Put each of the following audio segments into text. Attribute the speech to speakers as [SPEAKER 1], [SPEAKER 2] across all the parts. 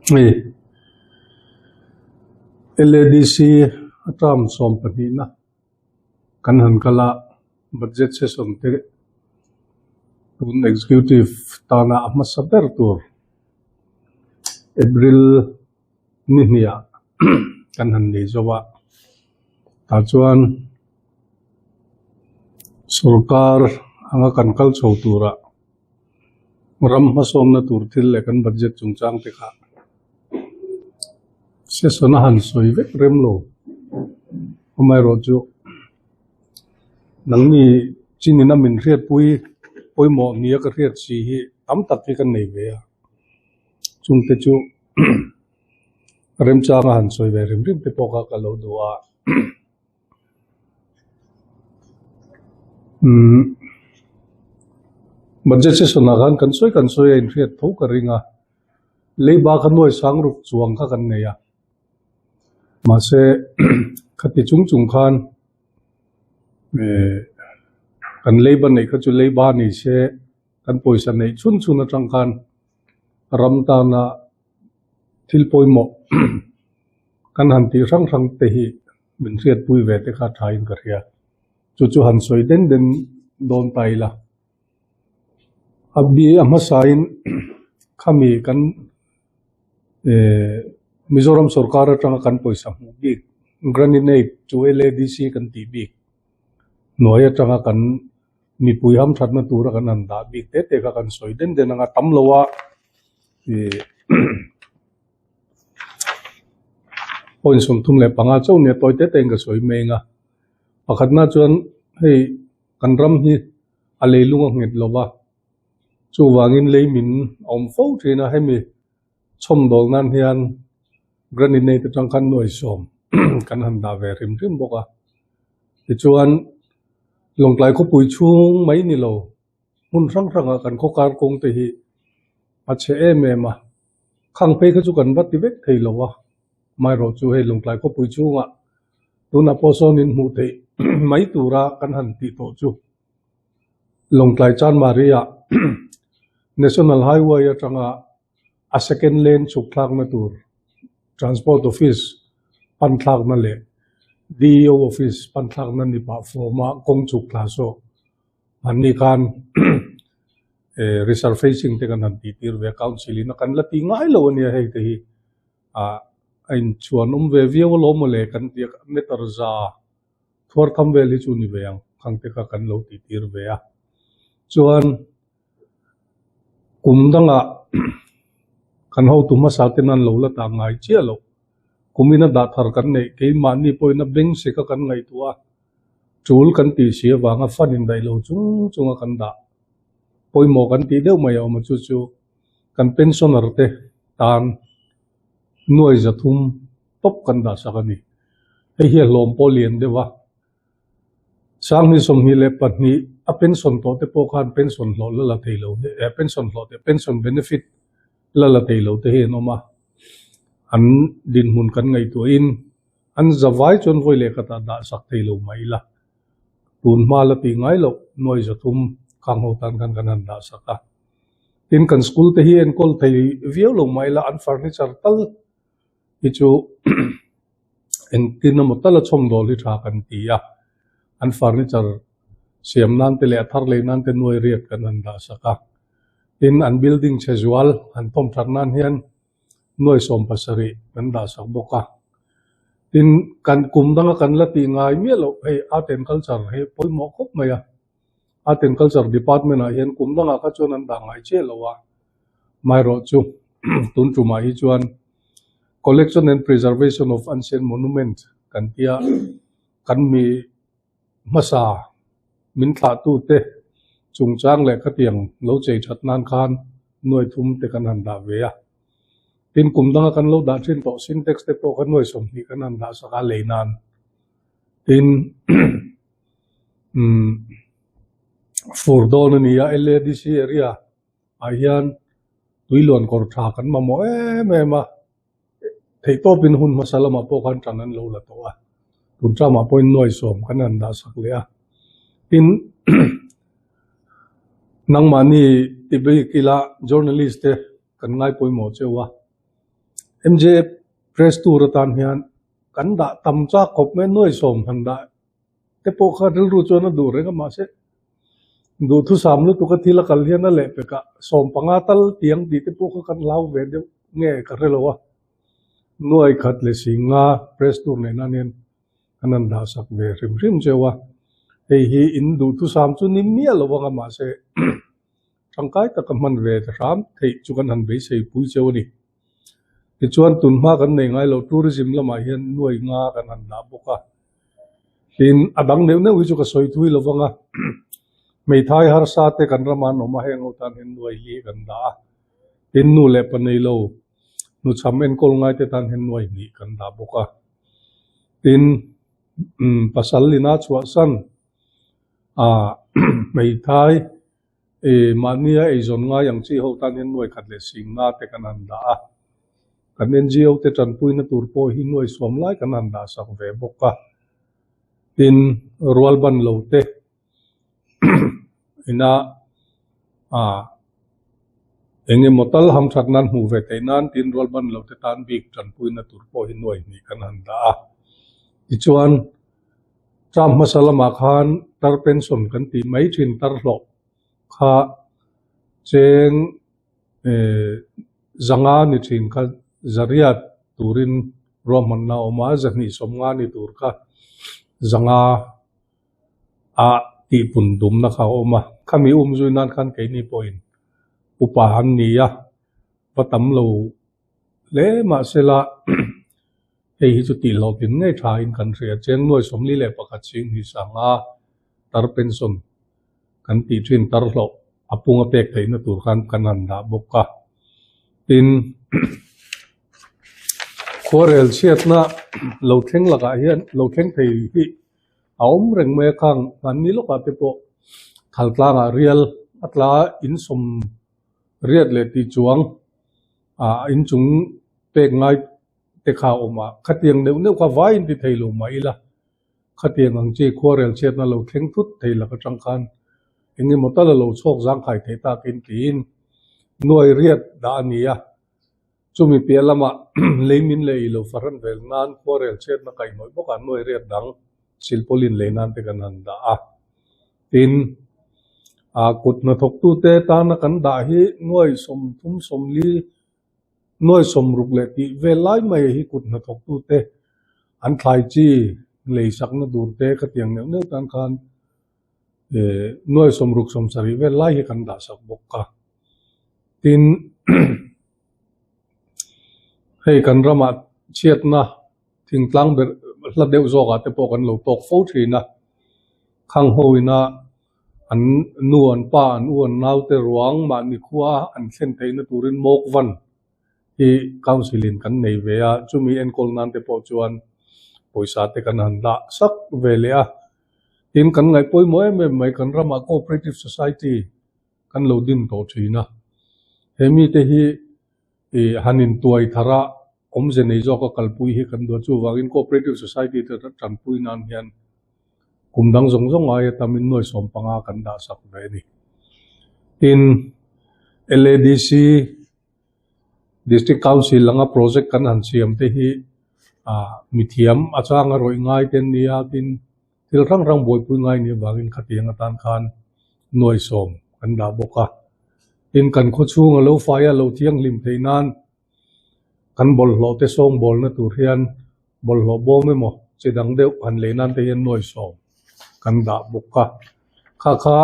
[SPEAKER 1] Hei LADC a term sawm pahnihna kan han kal a, budget session te tun executive tana a hmasa ber tur April ni hniah kan han nei zo a, tah chuan sorkar anga kan kal chho turah Ram hmasawnna tur thil leh kan budget chungchang te kha session a han sawi vek rem lo. Amaherawhchu nangni chin ina min hriatpui pawimawh nia ka hriat si hi tam tak hi ka nei ve a, chungte chu remchanga han sawi ve rim rim te pawh kha ka lo duh a. Umm budget session ah khan kan sawi kan sawi a inhriat tho ka ring a leiba kha nuai sang ruk chuang kha kan nei a mahse khati chung chung khan eh kan leiba neih kha chu leiba ni se kan pawisa neih chhun chhun atang khan ram tana thil pawimawh kan han tih hrang hrang te hi min hriatpui ve te kha thain ka hria. Chu chu han sawi den den dawn ta ila. A bi a hmasain khami kan eh Mizoram sorkar atanga kan pawisa hmuh bik Grant-in-Aid chu LADC kan tih bik hnuai atanga kan mipui hamthatna tura kan han dah bik te te kha kan sawi den den anga tam lo a ih point 35 chauh nia tawi te tein ka sawi meng a pakhatna chuan hei kan ram hi a leilung a nghet lo va chuvangin lei min a awm fo thin a hemi chhawmdawl nan hian Grant-in-Aid atang khan nuai sawm kan han dah ve hrim hrim bawk a tichuan Lawngtlai khawpui chhung mai ni lo hmun hrang hrangah kan khaw kar kawng te hi a chhe em em a, khang phei kha chu kan va ti vek thei lo a, amaherawh chu hei Lawngtlai khawpui chhungah tunah pawh sawn in hmuh theih mai tura kan han tih tawh chu Lawngtlai Chanmari-ah National Highway atanga a second lane chhuk thlakna tur Transport Office pan thlakna leh DEO Office pan thlakna ni pah fawma kawng chhuk thla saw Mahni khan eh resurfacing te kan han tih tir ve a, council in a kan la tih ngai lo a nia hei te hi ah a inchhuan awm ve viau alawm mawle kan ti a, meter za thuar tham vel hi chu ni ve ang khang te kha kan lo tih tir ve a. Chuan kum dangah kan hotu hmasa ten an lo la tah ngai chiah loh, kumin a dah thar kan neih keimahni pawhin a beng sek a kan ngaihtuah a. Tul kan tih si avanga fund indaih lo chung chunga kan dah pawimawh kan tih deuh mai a awm a, chu chu kan pensioner te tan nuai 300 tawp kan dah sak a ni. Hei hi a hlawm pawh lian deuh a, 2022 a pension tawh te pawh khan pension hlawh la la thei lo eh pension hlawh te pension benefit la la thei lo te hi an awm a, an dinhmun kan ngaihtuahin An zavai chuan vawi leh khatah dah sak thei lo mai ila, tun hma la tih ngai loh nuai 300 khang ho tan khan kan han dah sak a. Tin, kan school te hi enkawl thei viau lo mai ila, an furniture tal hi chu engtin emaw tal a chhawmdawl hi tha kan ti a, an furniture siam nan te leh a thar lei nan te nuai riat kan han dah sak a. Tin, an building chhe zual han thawm that nan hian nuai 17 kan dah sak bawk a. Tin, kan kum danga kan la tih ngai miah loh hei Art and Culture hi pawimawh khawp mai a. Art and Culture Department ah hian kum dangah kha chuan an dah ngai chiah lo a. Amaherawh chu tun tumah hi chuan Collection and Preservation of Ancient Monument kan tia kan mi Hmasa min thlahtute chungchang leh khatiang lo chei that nan khan nuai thum te kan han dah ve a. Tin, kum danga kan lo dah thin tawh Sintex te pawh kha nuai 20 kan han dah sak a lei nan. Tin, umm fur dawn a ni a, LADC area ah hian tuiluan kawr tha kan mamawh em em a. Theihtawpin hun hmasa lamah pawh khan tan an lo la tawh a, tun tramah pawhin nuai sawm kan han dah sak leh a. Tin, nangmahni ti bik ila journalist te kan ngai pawimawh cheu a. MJF press tour atan hian kan dah tam chak khawp mai a, nuai sawm han dah te pawh kha rilru chuan a duh reng a mahse duhthusam lutuk a thil a kal hian a lehpekah 15 tal tiang tih te pawh kha kan hlau ve deuh nge ka hre lo a, nuai khat leh 50 press tour neih nan hian An han dahsak ve hrim hrim cheu a, hei hi in duhthusam chu ni miah lo ang a, mahse tangkai taka hman ve ta hram theih chu kan han beisei pui cheu a ni. Tichuan tunhma kan nei ngai lo tourism lamah hian nuai nga kan han dah bawk a, tin a dang neuh neuh hi chu ka sawi thui lo vang a, hmeithai harsa te kan rama an awm a, heng ho tan hian nuai li kan dah a, tin nu leh pa nei lo hnuchham enkawl ngai te tan hian nuai hnih kan dah bawk a. Tin, pasal ina chhuahsan ah hmeithai ih mahnia eizawn ngai ang chi ho tan hian nuai khat leh 50 te kan han dah a. Kan NGO te tanpuina tur pawh hi nuai 10 lai kan han dah sak ve bawk a. Tin, rual ban lo te ina ah eng emaw tal hamthat nan hmuh ve theih nan tin rual ban lo te tan bik tanpuina tur pawh hi nuai hnih kan han dah a. Tichuan term hmasa lamah khan tar pension kan tih mai thin tar hlawh kha cheng eh 500 ni thin kha 800 turin ruahmanna a awm a, 250 ni tur kha 500. A tihpun dumna kha a awm a, khami um zui nan khan keini pawhin upa an ni a, va tam lo hle mahsela hei hi chu tih hlawhtlin ngei thain kan hria. Cheng nuai 41 sing hi sanga tar pension kan tih thin tar hlawh a punga pek theihna tur khan kan han dah bawk a. Tin, khuarel chhiatna lo thleng lakah hian lo thleng thei hi A awm reng mai a khang hmanni lawkah te pawh thaltlangah rial a tla in 80 leh tih chuang ah inchung pek ngai te kha a awm a, khatiang neuh neuh kha vai in ti thei lo mah ila khatiang ang chi khuarel chhiatna lo thleng thut thei lak atang khan eng emaw tal a lo chhawk zangkhai theih takin tiin nuai riat dah a ni a. Chumi piah lamah lei min leh ilo fahran vel nan khuarel chhiatna kaihhnawih bawkah nuai riat dang silpawlin lei nan te kan han dah a. Tin, ah kut hnathawktute tana kan dah hi nuai 30 40 nuai 60 leh tih vel lai mai hi kut hnathawktute an thlai chi lei sakna tur te khatiang neuh neuh tan khan eh nuai 60 70 vel lai hi kan dah sak bawk a. Tin, hei kan ramah chhiatna thingtlang ber hla deuh zawkah te pawh kan lo tawk fo thin a, khang ho ina an nu an pa an u an naute ruang mahni khua an thlen theihna turin mawk van hi council in kan nei ve a, chumi enkawl nan te pawh chuan pawisa te kan han dah sak ve leh a. Tin, kan ngaih pawimawh em em mai kan ramah cooperative society kan lo din tawh thin a. He mite hi ih han intuai thar a, awmze nei zawka kalpui hi kan duh a. Chuvangin Cooperative Society te tanpui nan hian kum dang zawng zawng aia tamin nuai 15 kan dah sak ve a ni. Tin, LADC District Council anga project kan han siam te hi ah mithiam a changa rawih ngai te an ni a, tin, Thil hrang hrang buaipui ngai nih avangin khatiang atan khan nuai 10 kan dah bawk a. Tin, kan khaw chhung a lo fai a, lo thianghlim theih nan kan bawlhhlawh te sawngbawlna tur hian bawlhhlawh bawm emaw chi dang deuh han lei nan te hian nuai 10 kan dah bawk a. Kha kha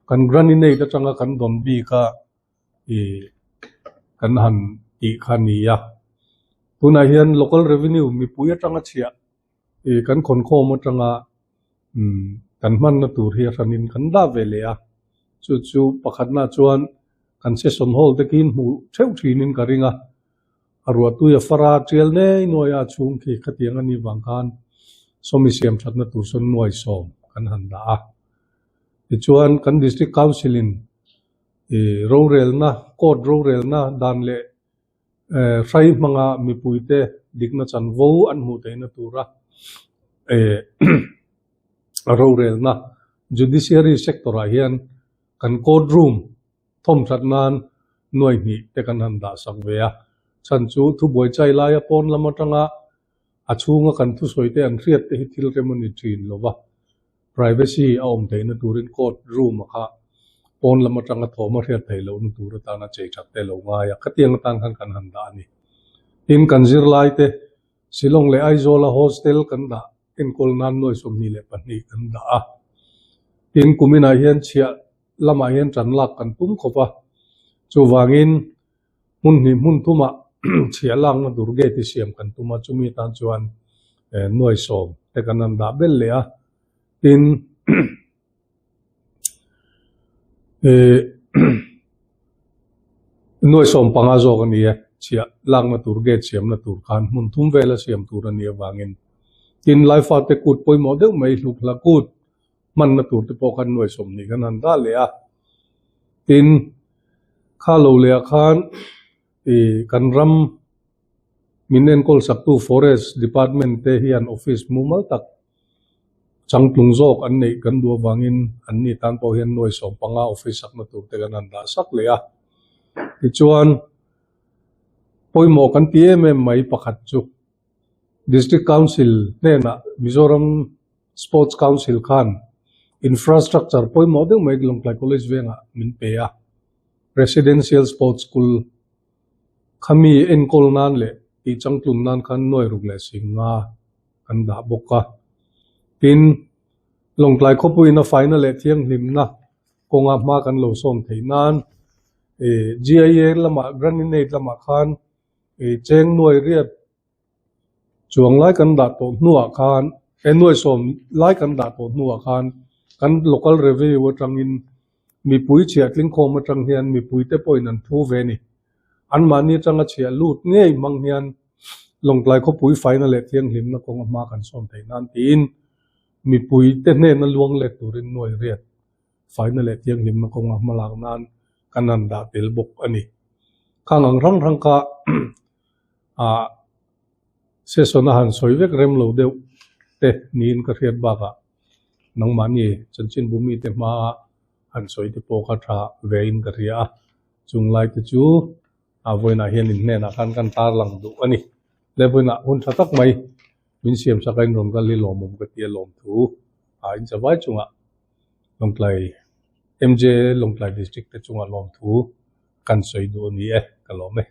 [SPEAKER 1] kan grant-in-aid atanga kan dawn bik a ih kan han tih kha a ni a. Tunah hian local revenue mipui atanga chhiah Ih kan khawnkhawm atanga umm kan hmanna tur hi a hranin kan dah ve leh a, chu chu pakhatna chuan kan session hall te khi hmuh theuh thinin ka ring a, a ruahtui a far a tial nei nuai a chhung khi khatiang a nih vang khan sawmi siam thatna tur sawn nuai 10 kan han dah a. Tichuan kan district council in ih rorelna court rorelna dan leh Hrai hmanga mipuite dikna chanvo an hmuh theihna tura rorelna Judiciary sector ah hian kan court room thawm that nan nuai hnih te kan han dah sak ve a. Chhan chu thubuai chai laia pawn lam atanga a chhunga kan thusawi te an hriat te hi thil rem a ni thin lo va, privacy a awm theihna turin court room a kha pawn lam atanga thawm a hriat theih lohna tur atana chei that te lo ngai a, khatiang atan khan kan han dah a ni. Tin, kan zirlai te Shillong leh Aizawl-a hostel kan dah enkawl nan nuai 22 kan dah a. Tin, kuminah hian chhiah lamah hian tan lak kan tum khawp a, chuvangin hmun hnih hmun thumah chhiah lakna tur gate hi siam kan tum a, chumi tan chuan nuai sawm te kan han dah belh leh a. Tin, Nuai 15 zawk a ni e, chhiah lakna tur gate siamna tur khan hmun thum vela siam tur a nih avangin tin Laifate kut pawimawh deuh mai hluk hla kut hmanna tur te pawh khan nuai 20 kan han dah leh a. Tin, kha lo lehah khan ih kan ram min enkawl saktu Forest Department te hian office mumal tak Changtlung zawk an neih kan duh avangin anni tan pawh hian nuai 15 office sakna tur te kan han dah sak leh a. Tichuan, pawimawh kan ti em em mai pakhat chu District Council hnenah Mizoram Sports Council khan infrastructure pawimawh deuh mai Lawngtlai College vengah min pe a, Residential Sports School khami enkawl nan leh tihchangtlun nan khan nuai ruk leh 50 kan dah bawk a. Tin, Lawngtlai khawpuiin a faina leh thianghlimna kawnga hma kan lo sawm theih nan GIA lamah, Grant in Aid lamah khan cheng nuai riat chuang lai kan dah tawh hnuah khan, nuai sawm lai kan dah tawh hnuah khan kan local revenue atangin mipui chhiah tlingkhawm atang hian mipuite pawhin an thu ve a ni. Anmahni atanga chhiah lut ngei hmang hian Lawngtlai khawpui faina leh thianghlimna kawnga hma kan sawm theih nan tiin mipuite hnena luang let turin nuai riat faina leh thianghlimna kawnga hma lak nan kan han dah tel bawk a ni. Khang ang hrang hrang kha ah session a han sawi vek rem lo deuh te niin ka hriat bakah nangmahni chanchinbu mite hmaa han sawi te pawh kha tha vein ka hria a. Chung lai te chu a vawiinah hian in hnenah khan kan tarlang duh a ni. Le vawiinah hun tha tak mai min siam sak a in rawn kal hi lawmawm ka ti a lawmthu a in chavai chungah Lawngtlai MJ Lawngtlai District te chungah lawmthu kan sawi duh a ni e ka lawm e.